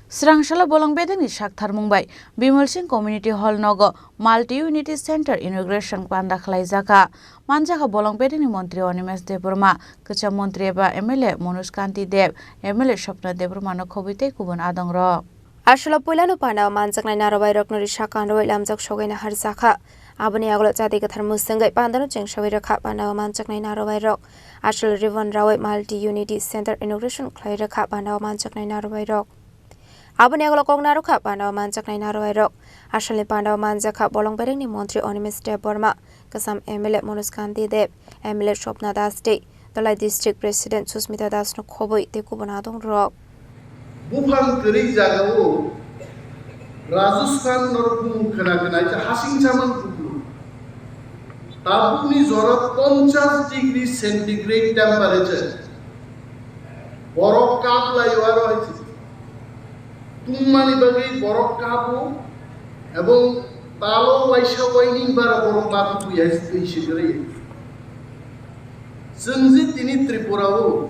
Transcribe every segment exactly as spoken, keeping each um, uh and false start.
Srangsalo bolong bedekni sak tharmung bai Bimal Singh Community Hall nogo Multi Unity Center inauguration panda khlaijakha. Manjakha bolong bedekni montri Animesh Debbarma, kwcham montri eba M L A Manoj Kanti Deb, M L A Swapna Debbarma no khobwi tei kubun adongrok. Aswkla puilano pandao manjaknai narobairokno risa kanrwi lamjak sogwi naharjakha. Aboni yagulo chati kwthar mwswngwi pandano chengsawi rwkha pandao manjaknai narobairok. Aswk ribbon rawi Multi Unity Center inauguration khlai rwkha pandao manjaknai narobairok. Aboni yagulo kok narwkha pandao manjaknai narobairok. Aswkni pandao manjakha bolong berengni montri Animesh Debbarma, kwcham M L A Manoj Kanti Deb, M L A Swapna Das tei Dhalai District President Susmita Das no khobwi tei kubun adongrok. Buphang kwrwi jagao Rajasthan norok bumung khna khna khe hasing chamang kuplu. Tabukni jora ponchash degree centigrade temperature. Borok kap lai o aro hai se. Tungmani bagwi borok kapo ebong talo waisa waini bara borok batu twi hai se twi se kwrwi. Chwng je tini Tripura o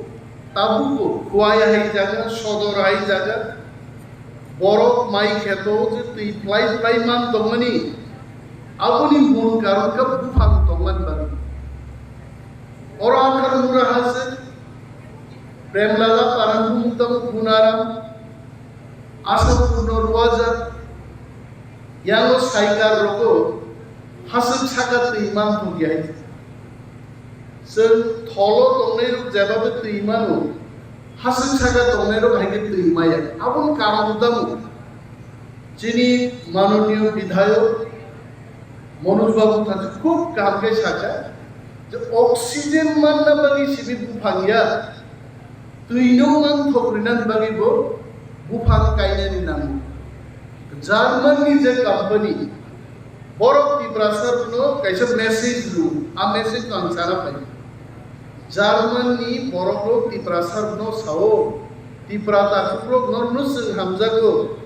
tabukbo Khowai hai jaga, Sodor hai jaga, borok mai kheto je twi phlai phlai man tongmani, aboni mul karon khe buphang tongmani bagwi. Oro Akhar Mura ha se Premlala Paran bumung tongo, Gunaram, Asapurno Ruajak, yango Saikar rogo haswk saka twi manthok ya. Chwng tholo tongnai rok jeba bo twi mano, haswk saka tongnai rok hai khe twi maya. Aboni karon tamo chini manoniyo bidhayok Manoj Babu thachi khub kaham khe sakha je oxygen manna bagwi simi buphang ya, twino manthok rinani bagwi bo buphang kainani nango. German ni je company, borok Tiprasa rokno kaisa message rw, a message no ang sana phai. German ni borok rok Tiprasa rokno sao, Tipra takhuk rok norno chwng hamjago,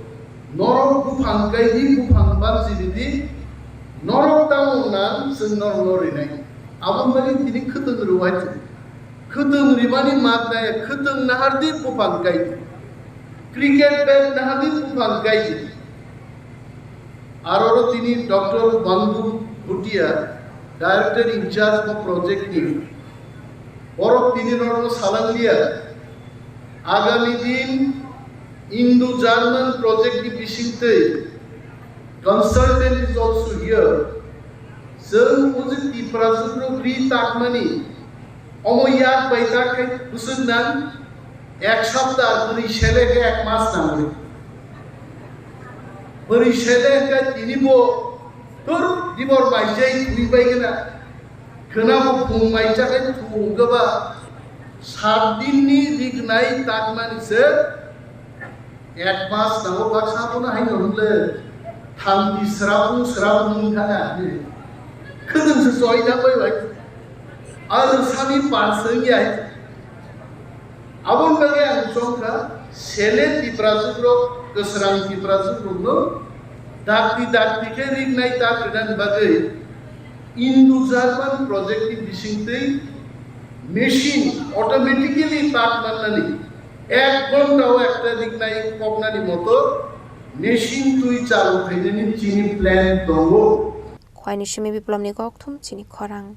norok buphang kai di, buphang banchi di di, norok tamo nang chwng norno rinai. Abo mani tini khwtwng rwai chwng. Khwtwng rimani mat nai, khwtwng nahar di, buphang kai di. Cricket bat nahar di, buphang kai di. Aro tini Doctor Bandu Bhutia, Director in charge of project ni, borok tini norno salang liya. Agami din Indo-German project ni bisingtwi consultant is also here. Chwng uji Tipra jugrok ri takmani, omo yak bai tak khe bwswk nang, ek sapta, bwrwi sele khe ek mas nangwi. Bwrwi sele khe tini bo tur dibor maijai thwi bai gana. Khwnabo phung mai chakhai thung khe ba sat din ni rignai takmani se ek mas nango, baksa bono haino hwnle thanti srapung srapung wng thana hwnwi. Khwtwng se choi na bai bai. Ar sani par se wng ya. Aboni bagwi ang chongkha, sele Tiprasuk rok, kwsrang Tiprasuk rokno dakti dakti khe rignai tak rwnani bagwi Indo-German project ni bisingtwi machine automatically tak mannani, ek ghonta o ekta rignai koknani motor machine twi chalu khainani chini plan tongo. Khwaini simi Biplobni kokthum chini khorang.